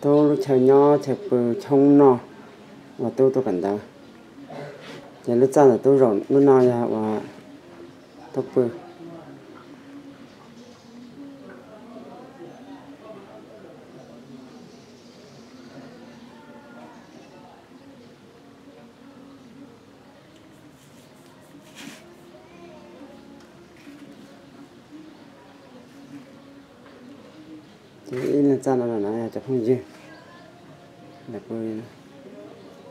Tub lub chaw nyob chaw pw choob noj uas tub tuaj kawm ntawv. Ces lub txaj ntawm tub zaum lub no yog uas tub pw. Ces ib leeg txaj no na, cov phooj ywg,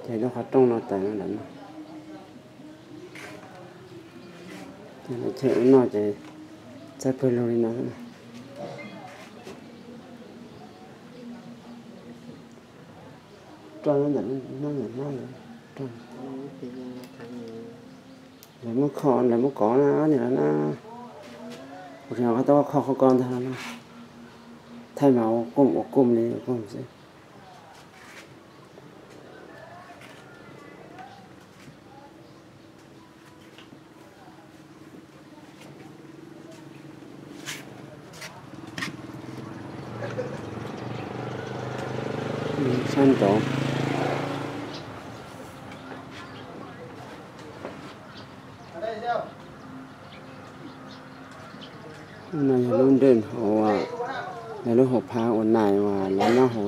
ces lub qhov rooj no tawm no ntawm no. Ces lawv chaw ua noj ces txawj pawg lug li no. Roj ntawm no, ntawm no, roj. Lawv muab kho, lawv muab kov na, nim no na. Kuv tseem qab tau kho qhov ko ntag no. Thaij mas ua kuj ua kuj li ua kuj xwb. Sab nraud. No yog lub nroog hauv, yog lub hauv phav ua nais uas lawv nyob hauv,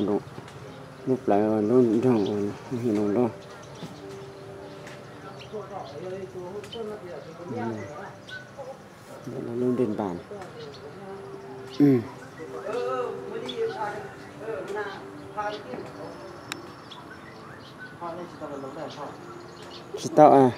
lub plawv lub nroog uas hu Noo Loj. Lub nroog npas. Tsis tau a.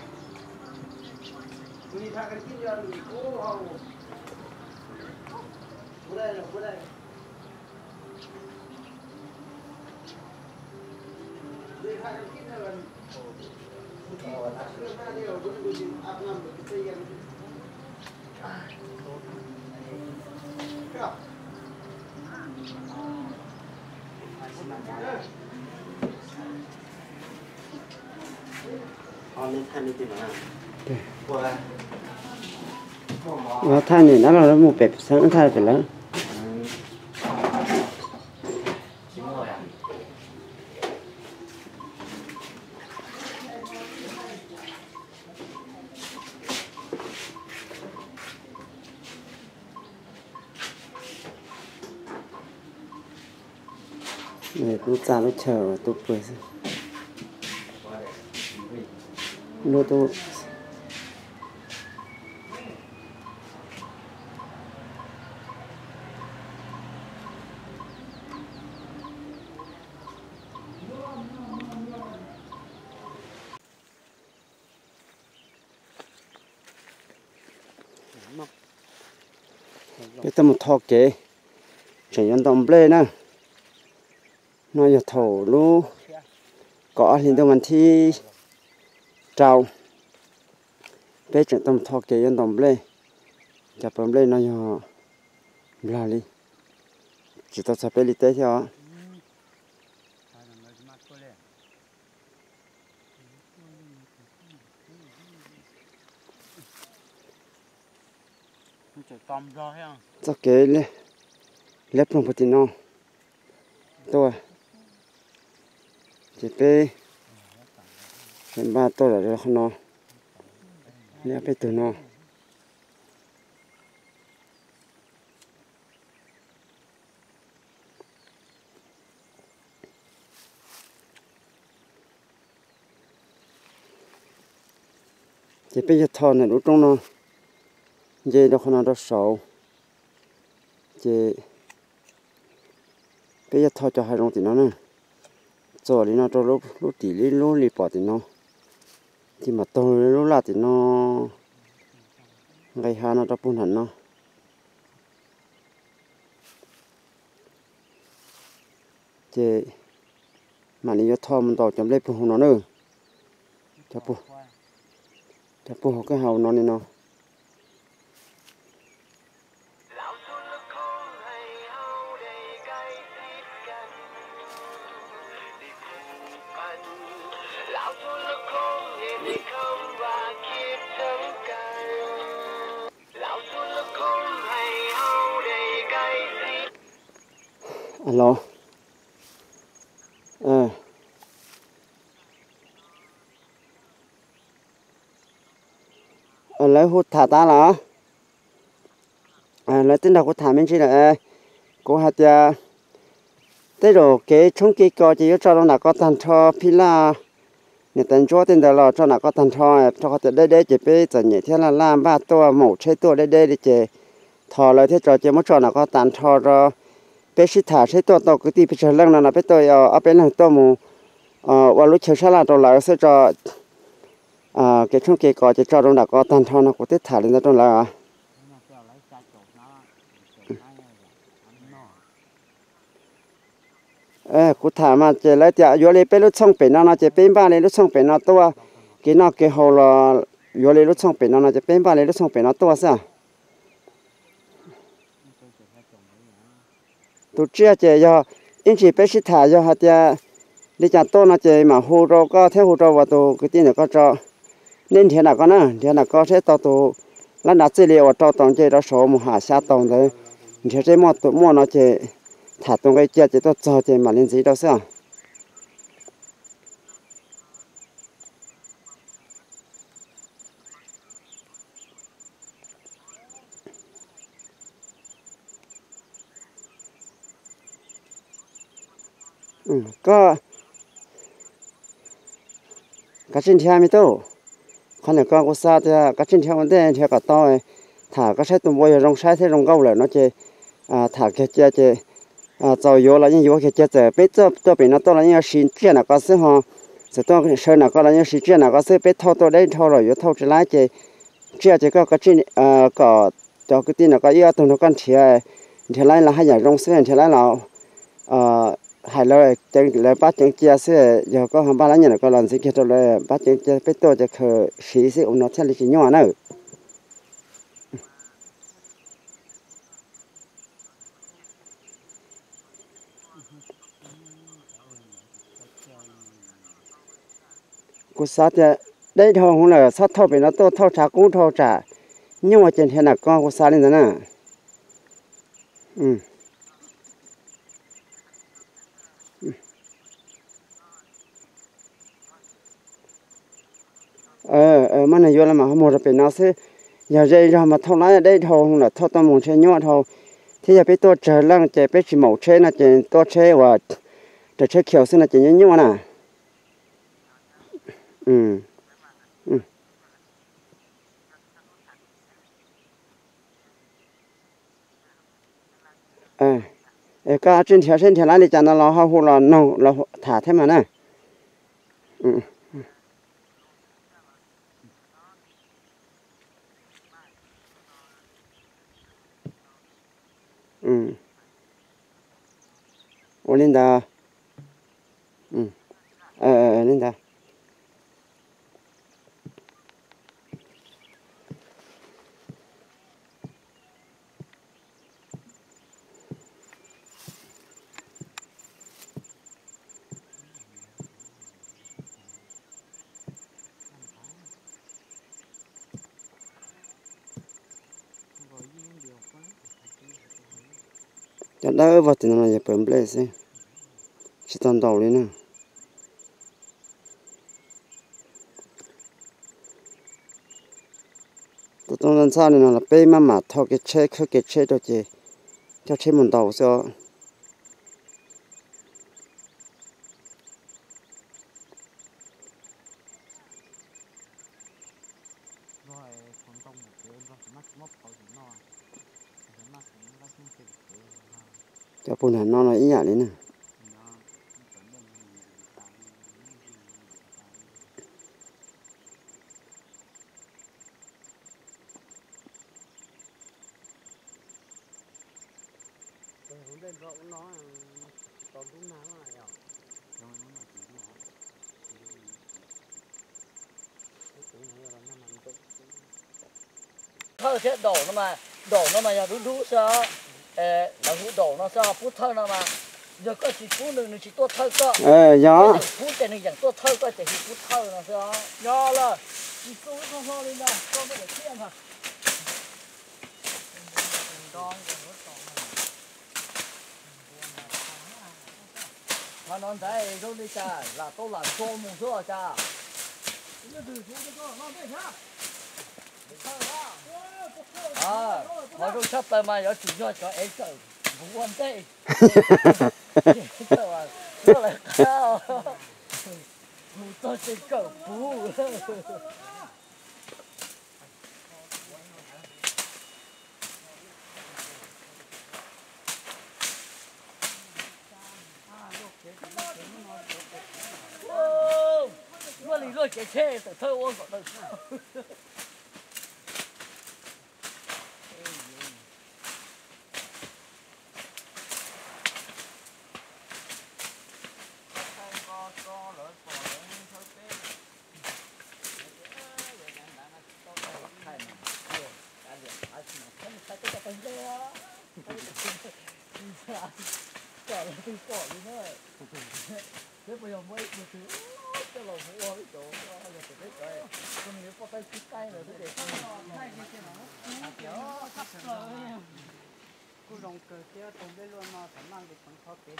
Ua thaij nim no los mus pem xeeb thaij pem lawm. Kuv txaj lub chaw uas tub pw xwb. Lub tub Peb tuaj mus tho kev, tseem yuav ntaus nplej na. No yog thaum lub kaum ob hli ntuj mas thib rau, peb tseem tuaj mus tho kev yuav ntaus nplej. Cov pas nplej no yog nplog li, tsis tau txog peb li teb thiab os. Txoj kev liab ploog puag tim no tuaj, ces peb npaj tuaj lawm qhov no, liab peb tug no. Ces peb yog tho ntawm lub roob no nce rau qhov no rau saud, ces peb yog tho cov hav zoov tim no na, txuas li no rau lub tim li lub li pom tim no, ces mam taug lub laj tim no, nqis hav no rau puag nram no. Ces mam li yuav tho mus ntaus cov nplej puag hauv no na, cov puag hauv kwj ha no li no. Alo, Lawv hu tham tas los? Lawv twb nrog kuv tham me ntsis lawm. Kuv hais tias tej zaum kev tshoob kev kos ces yuav tso rau nram ko tag nrho, phij laj, niam tais ntsuab tej ntawd los tso nram ko tag nrho, rau qhov tias deb deb ces peb txom nyem thiab laj laj npaj tuaj maum tsheb tuaj deb deb li ces thov lawv thiab tso ces muab tso nram ko tag nrho rau peb sib tham seb tuaj tau kwv tij pes tsawg leej no no peb tuaj ob peb leeg tuaj mus ua lub chaw sab laj rau lawv xwb tso. Kev tshoob kev kos ces tso rau nram ko tag nrho no kuv twb tham li ntawd rau lawv. Kuv tham mas ces lawv tias yuav li peb lub txhooj pem no no ces peb npaj li lub txhooj pem no tuaj, kev noj kev haus los yuav li lub txhooj pem no no ces peb npaj li lub txhooj pem no tuaj xwb. Tus tsiaj ces yog ib ntsis peb sib tham yog hais tias li cas tuaj no ces mam hu rau koj thiab hu rau uas tus kwv tij ntawm ko tso. Nej nrhiav nram ko na, nrhiav nram ko seb tau tus lab nrad txij li uas rau tau nce rau saud mus ham xya tau ntawd, nrhiav seb muaj tus muaj no ces tham tus nqi cia ces tuaj txog ces mam li ntxiv rau xwb os. Koj kav tsij nrhiav me tub. Qhov ntawm ko kuv xav tias kav tsij nrhiav ua ntej nrhiav kom tau, tham koj saib tus npua yog zoo saib thiab zoo nkauj lawm no ces tham kiag cia ces txaus yuav los yeej yuav kiag cia, txawm peb tuaj pem no tuaj los yeej yuav siv tsiaj nram ko xwb ho. Txawm tuaj sawv nram ko los yeej siv tsiaj nram ko xwb, peb thauj tuaj deb dhau los yuav thauj tsis laib ces tsiaj ces koj kav tsij kom cov kwv tij nram ko ib ob tug nrog koj nrhiav, nrhiav laib los haj yam zoo xwb, nrhiav laib los hais lawv ceev lawv pab ceev cia xwb, yog koj ho npaj lab nyiaj nram ko los ntxiv kiag rau lawv pab ceev cia, peb tuaj ces khaws siv xwb ua no thiaj li tsis nyuaj na. Kuv xav tias deb dhau hwv lawm txhob thauj pem no tuaj, thauj tshav kub dhau tsam nyuaj ces nrhiav nram ko, kuv xav li ntawd na. Muaj neeg yuav los mas ho muag rau pem no xwb. Yog ze zog mas thauj laib deb dhau lawm, thauj tuaj mus ntshe nyuaj dhau, thiab yog peb tuaj tsawg leej ces peb tsis maum tsheb no ces tuaj tsheb uas raws tsheb khiaus xwb no ces nyuaj nyuaj na. Koj tsis nrhiav seb nrhiav laib li cas no los ho hu los noog los tham thiab mas na. Ua li ntawd. Li ntawd. Cov dawb vog tim no yog pawv nplej xwb, tsis tau ntaus li na. Tuaj tuaj ntxhab li no los peb maj mam thau kev tsheb khawb kev tsheb rau ces coj tsheb mus ntaus xwb os. Cov puag nram no los ib yam li na. Thawj thiab daum no mas, daum no mas yog dub dub xwb os. Lawv hu daum no xwb, pub thawj no mas yog koj tsis pub nws, nws tsis tuaj thawj koj. Yog pub ces nws yeem tuaj thawj koj ces hu pub thawj no xwb os. Yog lawm, tsis tu hlo hlo li ntag, koj muaj daim tiaj ntag. Qhov no ntxaiv zoo li cas lam tau lam tso mus xwb os cas. Qhov zoo tshaj plaws mas yuav tsum yog cov ev kawm puv ua ntej, ces koj lawv qab mus txog ces kawm puv. Luaj li luaj kev tsheb tawm thawj ua kom tawm. Kom leej twg pom li na. Peb puas yog muaj ib tug twg coj los mus ua peb cov, yog tias peb cov, nws yuav poj qaib tsib qaib lawm xwb ces. Kuj zoo kawg thiab, tau nplej luaj no tam maj nqis peev tho kev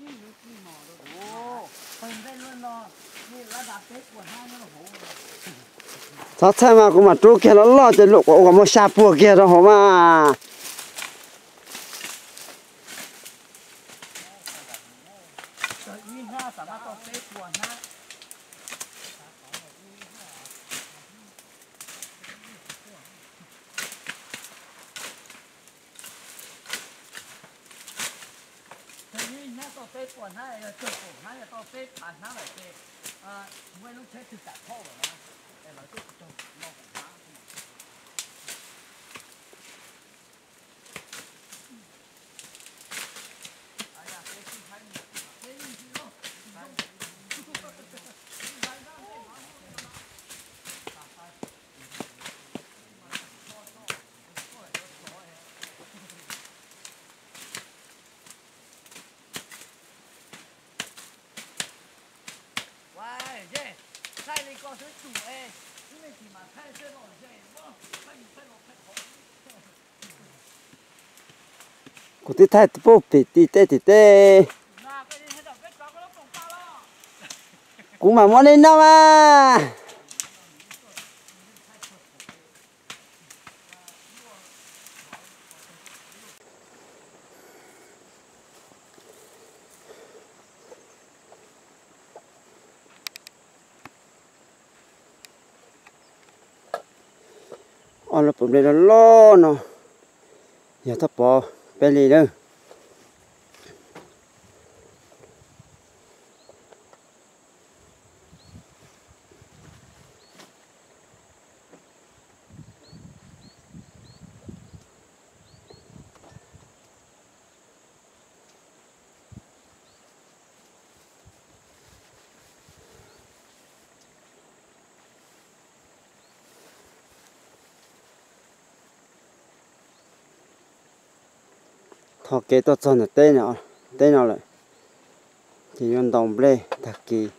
ib hnub ib hmos rau. Txhob txhawj mas, kuv mam rub kiag loj loj ces luam kuv ua kom muaj xya puag kiag rau hauv mas. Hnab tau peb puas hnab, yog cuaj puas hnab, yog tau peb phav hnab lawm ces muaj ib lub tsheb twg kam thauj lawm na, es lawv tuaj tsis raug no kuv hnab. Thaij li ko xwb tsum es, ib me ntsis mas thaij txhij los ze, thaij mus thaij los thaij qhov. Kuv twb thaij puag pem tim tej tim tej. Kuv mam muab nej noj mas. Ob lub puv nplej loj loj no yog thaj pov peb li lawm. Tho kev tuaj txog ntawm teb no, teb no lawm, ces yuav ntaus nplej tag kis.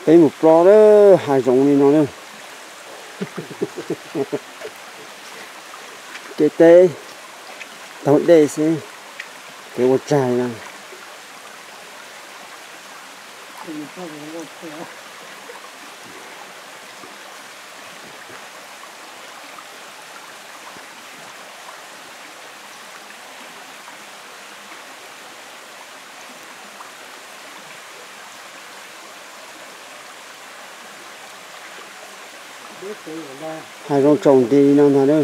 Peb mus plob lawm, hav zoov li no na. Kev teb taug dej xwb, kev ua tsaig na. Hav zoov tsaus nti li no ntag na.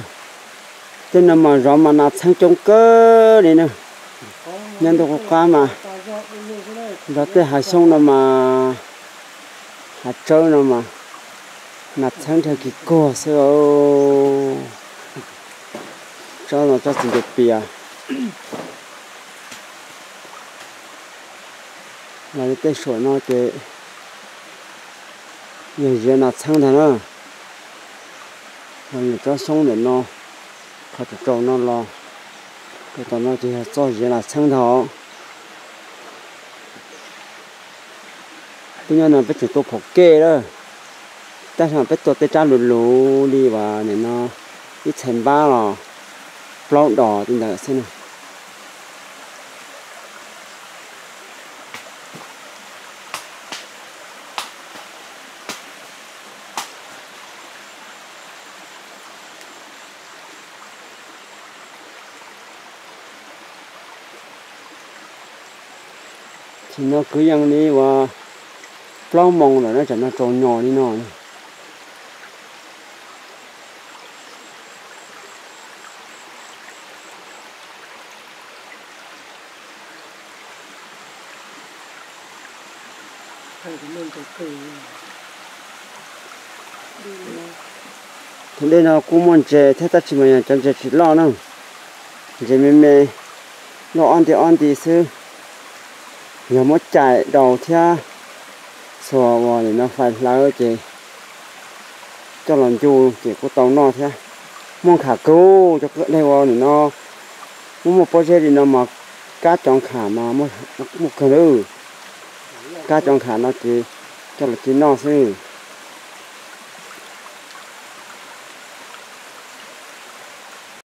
Tej no mas zov mas nas txheeb coob kawg li na. Nyob ntuj qub qab mas zov tej hav xyoob no mas, hav tsawb no mas nas txheeb dhia kis kuag xwb. Tsob no tsob txiv ntuj pias. Los li tej suam no ces yog ziav nas txheeb ntag na. Los lwm tsob xyoob ntawm no, qhov tsaus tsaus no los, rau tom no ces yog txoj ziav nas txheeb ntag. Peb nyob no peb tseem tua phom kej lawm, tab sis peb tua tej tsab luv luv li uas nim no ib txhais npab los plaub dos li ntawd xwb na. Tam sim no kwv yees li uas plaub moos lawm na, tsam no tsaus nyos li no. Tus dej no kuj muaj ntses thiab tab sis mas yog cov ntses tsis loj na, ntses me me, loj ob nti ob nti xwb. Yog muab caim daus thiab txhua uas nim no fais hlawv ces coj los ncu ces kuj tau noj thiab. Muaj nkham kawg, cov dej uas nim no muaj muaj pob zeb li no mas kab cov nkham mas muaj kawg lawm. Kab cov nkham no ces coj los ci noj xwb.